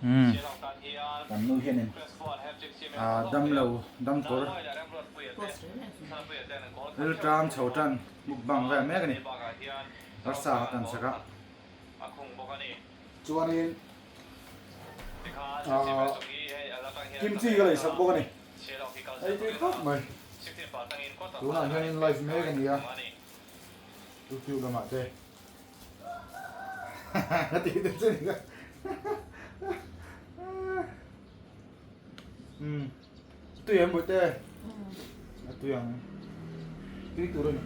Umm kan nu hianin ah damlo damkawr rilṭam chho ṭan mukbang vel mek a ni arsa kha kan chak a chuanin ah kimchi ka lei sak bawk a ni hei tui khawp mai tunah hianin live mek a ni a youtube lamah te. Ka ti te chu ni ka. Um. Tui em bawihte? A tui ang. Tui tur a ni.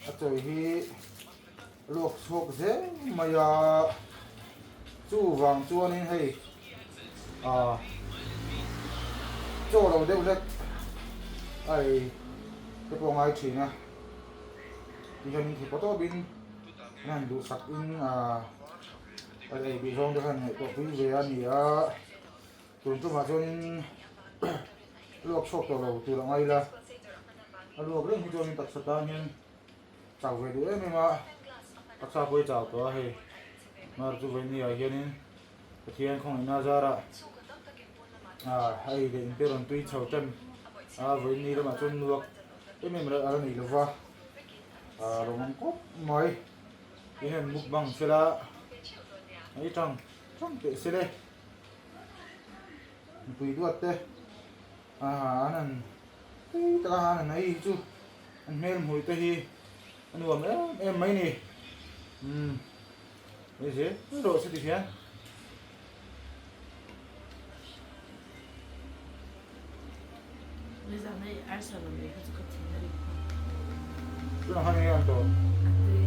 A chawi hi luak chhuak zel mai a, chuvang chuanin hei ah chaw lo deuh hlek a ei te pawh a ngai thin a, tihianin thei pawh tawpin an han duhsak in ah a ei bih zawng te khan ngaihtuah pui ve a ni a, tun tumah chuanin luak chhuak tawh lo tur a ngai ila a luak reng hi chuanin taksa tan hian. Chau ve duh em em a, taksa pawh hi chau tawh a hei mar chu vawiin ah hianin Pathian khawngaihna zarah ah hei leh inte rawn tui chho tan a vawiin ni lamah chuan nuak em em a la nei lova ah lo awm kawp mai ti hian mukbang sela hei tang tang teh sele mipui duat te ah an han tui taka an han ei hi chu. An hmel hmui te hi a nuam em em mai ni. Umm hei zel rawh se ti hian. Nizan hei arsa lo lei kha chu ka thin a rim kha. Tunah khan enge an tawh? A tui.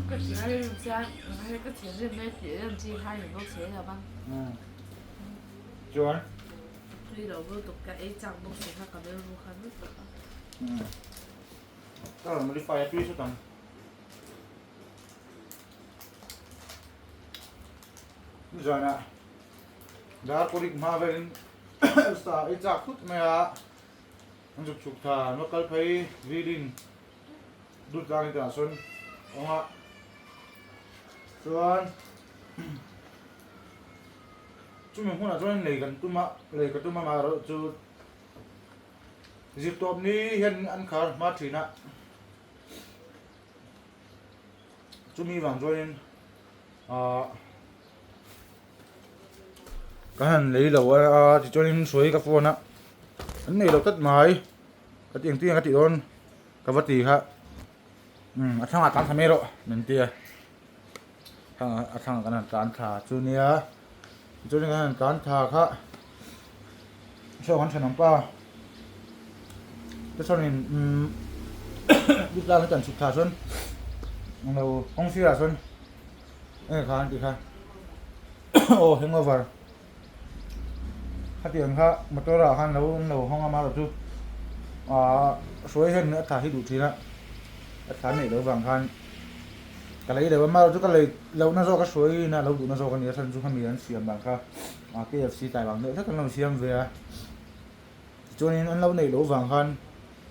Ka thin a rim chuan hei ka thin rim mai tih rem chi hai ni bawk si lo va. Umm chuan. Tui lo lutuk ka ei chak bawk si kha ka rilru kha lutuk a. Ka rawn modify a tui sawt ang. Nizanah dar pawh rik hma velin sa ei chak thut mai a, an zuk chhuk tha an va kal phei vilin dut tlang hi tah sawn awng a chuan Chumi hmunah chuan lei kan tum a, lei ka tum a amaherawh chu zirtawp ni hian an khar hma thin a, chumi vang chuanin ahh ka han lei lo a tichuanin hruai ka phone a, an nei lo tlat mai ka ti engtin nge ka tih dawn ka va ti kha umm a thlangah tlan thla mai rawh min ti a. A thlang kan han tlan thla chu nia tichuan kan han tlan thla kha saw kan thenawm pa te chuanin umm bik lak hi kan chhuk thla chuan englo kawng sirah chuan enge kha an tih kha aw hangover khatiang kha motor ah khan lo an lo hawng a amaherawhchu chu ahh hruai hian a thla hi duh thin a a thla neih loh vang khan ka lei lo a amaherawhchu chu ka lei lohna zawk a hruai in a lo duhna zawk a ni a chhan chu khami an siam dan kha ah KFC tlai vang deuh hlek an lo siam ve a tichuanin an lo neih loh vang khan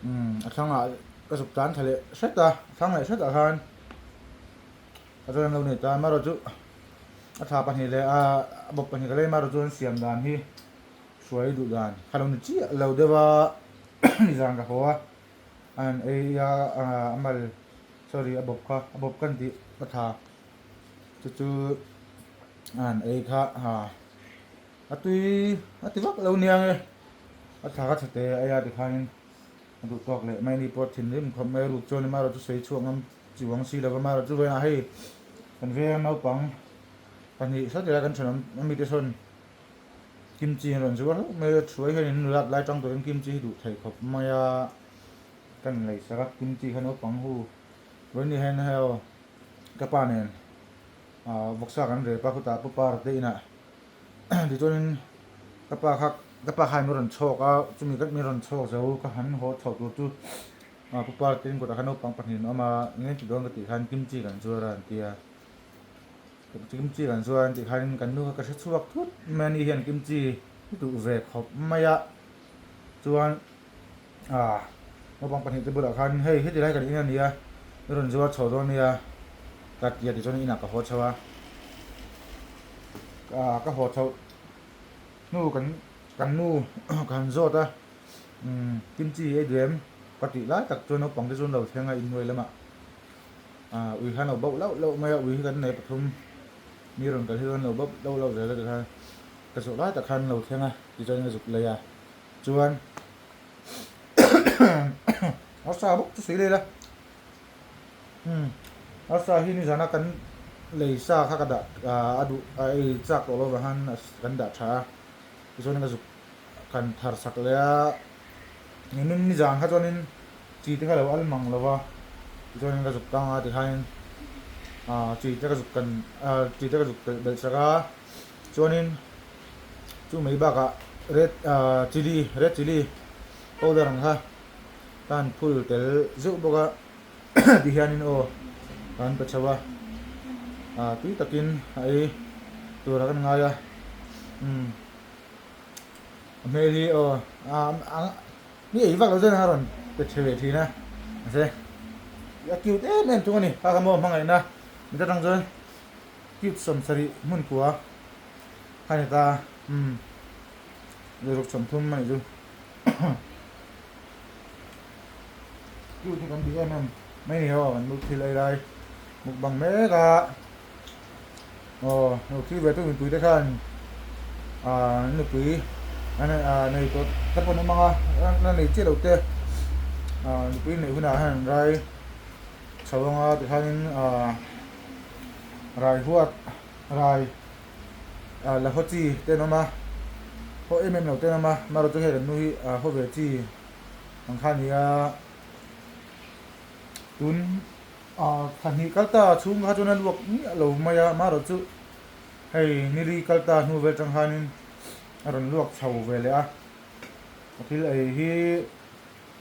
umm a thlangah ka zuk tlan thla leh hret a thlang leh hretah khan. A chuan an lo nei ta a, amaherawhchu a thla pahnih leh a bawp pahnih ka lei amaherawhchu chuan siam dan hi hruai duh dan kha lo ni chiah lo deuh a nizan ka haw a a han ei a a mal sorry a bawp kha a bawp kan tih ka tha chu chu a han ei kha ha a tui a ti vak lo nia nge a thla kha chhete a ei a tikhanin a duh tawk leh mai a ni pawh thinrim khawp mai a ruk chuan amaherawhchu sawi chhuak ngam Chuang si lova mah chu vawiinah hei kan veng naupang pahnih hret leh kan thenawm ami te sawn kimchi an rawn zuar hlauh mai a thuai hian in nulat lai tang tawhin kimchi hi duh thei khawp mai a kan lei sak a kimchi kha naupang hu vawiin ni hian hei aw ka pa nen ah vawksa kan rep a khutah pu par te inah tichuanin ka pa kha ka pa khan min rawn chhawk a chumi min rawn chhawk zo ka han haw chhoh tur chu. A pu par tin kawtah khan naupang pahnih an awm a, eng eng ti dawn ka tih khan kimchi kan zuar a an ti a. Kimchi kan chuan tih khanin kan nu kha ka hre chhuak thut mai a ni hian kimchi i duh ve khawp mai a chuan ah naupang pahnih te bulah khan hei heti lai kan in a ni a i rawn zuar chho dawn nia ka ti a tichuan inah ka haw chho a ah ka haw chho hnu kan kan nu ka han zawt a umm kimchi ei duh em ka tih lai tak chuan naupang te chu an lo thleng a inhnuai lamah. Ah ui khan lo bauh lauh lauh mai a, ui hi kan nei pathum mi rawn kal hi chuan lo bauh lauh lauh zel a tikhan ka zawh lai tak khan lo thleng a tichuan ka zuk lei a chuan arsa bawk chu sawi leh ila umm arsa hi nizana kan lei sa kha ka dah ah a duh a ei chak tawh lo vang khan kan dah tha a tichuan ka zuk kan thar sak leh a nimin nizan kha chuanin. Chi te kha lo al mang lo va, tichuanin ka zuk tang a tikhanin ah chi te ka zuk kan ah chi te ka zuk telh belh sak a, chuanin chu mai bakah red ah chilli red chilli powder ang kha ka han phul tel zeuh bawk a tihianin aw ka han pe chho a, ah tui takin a ei tur a kan ngai a umm a hmel hi aw ah. Mi ei vak lo chuan a rawn pe chhe ve thin a, mahse a cute em em thung a ni. Kha kha maw hmangaihna mit atang chuan cute sawmsarih hmun kua kha ni ta a, umm ruk 30 a nih chu. Cute hi kan tih em em mai ni ho, kan thil ei lai mukbang mek a. Aw lo thlir ve tu mipui te khan ah nupui an ah nei tawh te pawh an awm ang a la nei chiah lo te ah nupui neih hunah hian an rai chho ang a tikhanin ah rai huat rai ah la haw chi te an awm a haw em em lo te an awm a amaherawhchu hei kan nu hi ah haw ve chi ang kha a ni a tun. Ahh thla hnih kal ta chhung kha chuan a luak miah lo mai a, amaherawh chu hei nili kal ta hnu vel tang khanin a rawn luak chho ve leh a, a thil ei hi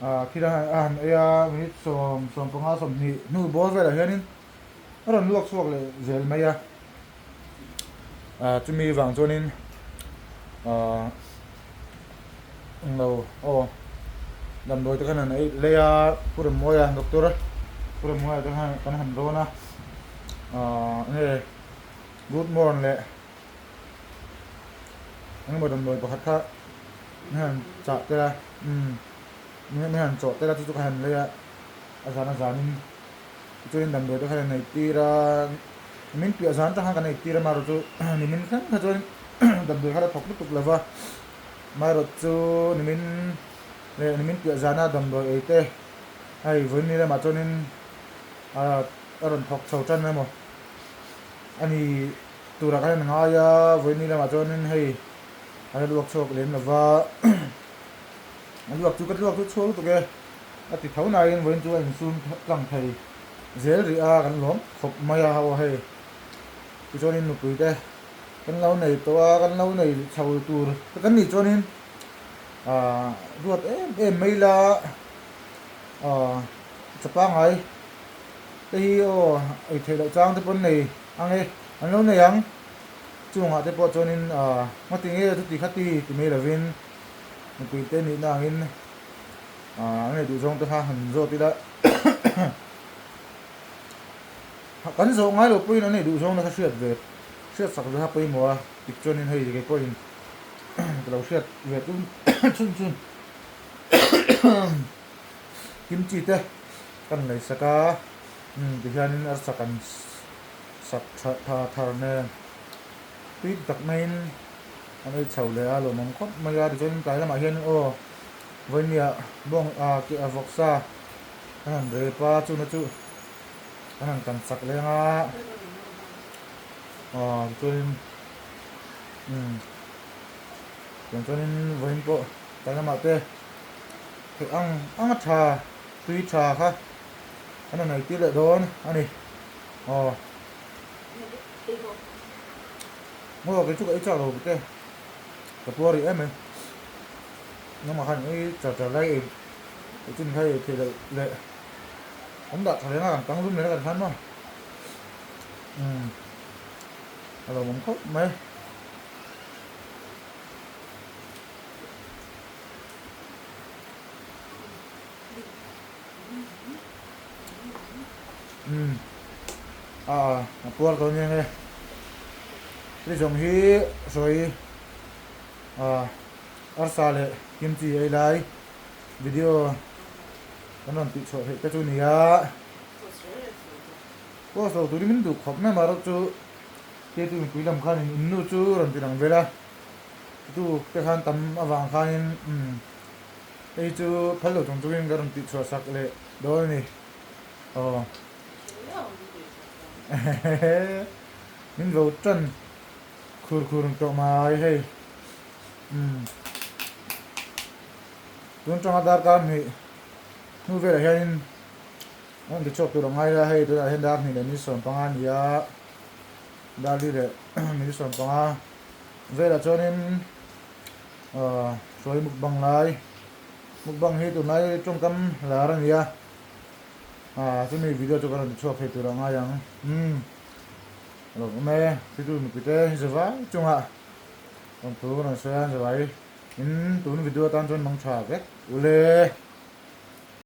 ahh thil a han ei a minute sawm 15 20 hnu bawr velah hianin a rawn luak chhuak leh zel mai a, ahh chumi vang chuanin ahh englo aw damdawi te khan an ei lei a pu Remmuaia doctor pu Remmuaia te khan kan han rawn a ahh enge good morn leh engemaw damdawi pakhat kha min han chah tel a umm min han chawh tel a chu chu ka han lei a a zan a zanin tichuanin damdawi te khan an ei tir a min piah zan atang khan kan ei tir a amaherawh chu nimin thleng kha chuan damdawi kha la thawk lutuk lo va. Amaherawh chu nimin leh nimin piah zana damdawi ei te hei vawiin lamah chuanin a rawn thawk chho tan emaw a ni turah khan an ngai a, vawiin lamah chuanin hei a la luak chhuak lem lova a luak chu ka luak chu chhuak lutuk e a ti tho nain vawiin chu a insum tlang thei zel rih a kan lawm khawp mai a aw hei tichuanin nupui te. Kan lo nei tawh a, kan lo nei chho tur te kan nih chuanin aah duat em em mai ila aah cha pangngai te hi aw ei theih loh chang te pawh an nei ang e, an lo nei ang chungah te pawh chuanin aah ngati nge chuti khati ti mai lovin mipui te nihna angin aah an nei duh zawng te kha han zawt ila Kan zawh ngai lo pawhin an ei duh zawng na kha hriat ve hriat sak ve kha pawimawh a tik chuanin hei kei pawhin ka lo hriat ve tum chhun chhun kimchi te kan lei sak a umm tihianin arsa kan sak tha tha thar nen tui tak maiin an ei chho leh a lawmawm khawp mai a tichuan tlai lamah hian aw vawinia bawng ah vawksa an han rep a chuna chu. An han kan chak leng a, aw tichuanin umm tiang chuanin vawiin pawh tlai lamah te theih ang ang a tha tui tha kha an rawn ei tir leh dawn a ni aw maw kei chu ka ei chak lo te ka puar rih em mai nangmah khan ei char char lai ei chin kha ei theih loh leh. An dah tha reng a, kan tang lum leh a kan hlan maw? Umm. A lo awm khawp mai. Umm a a puar tawh nia nge hei zawng hi sawi ah arsa leh kimchi ei lai video kan rawn tih chhuah theih te chu nia post lo turin min duh khawp mai amaherawh chu ketu mipui lam khanin in nu chu rawn ti lang vel a tu te khan tam avang khanin umm. Hei chu phal lo chung chungin ka rawn tih chhuah sak leh dawn a ni. Aw. Min vo tan khur khur tawh mai hei. Umm. Tun tanga darkar hnih hnu velah hianin a rawn ti chhuak tur a ngai a, hei tunah hian dar hnih leh ni 15 a ni a, dar li leh ni 15 velah chuanin Hruai mukbang lai, mukbang hi tunlai tawngkam lar a ni a, chumi video chu ka rawn ti chhuak thei tur a ngai ang, umm a lo awm e, thiltu mipui te hi zavai chungah rawn thu rawn sawi a, zavai in tun video atan chuan mang tha vek ule.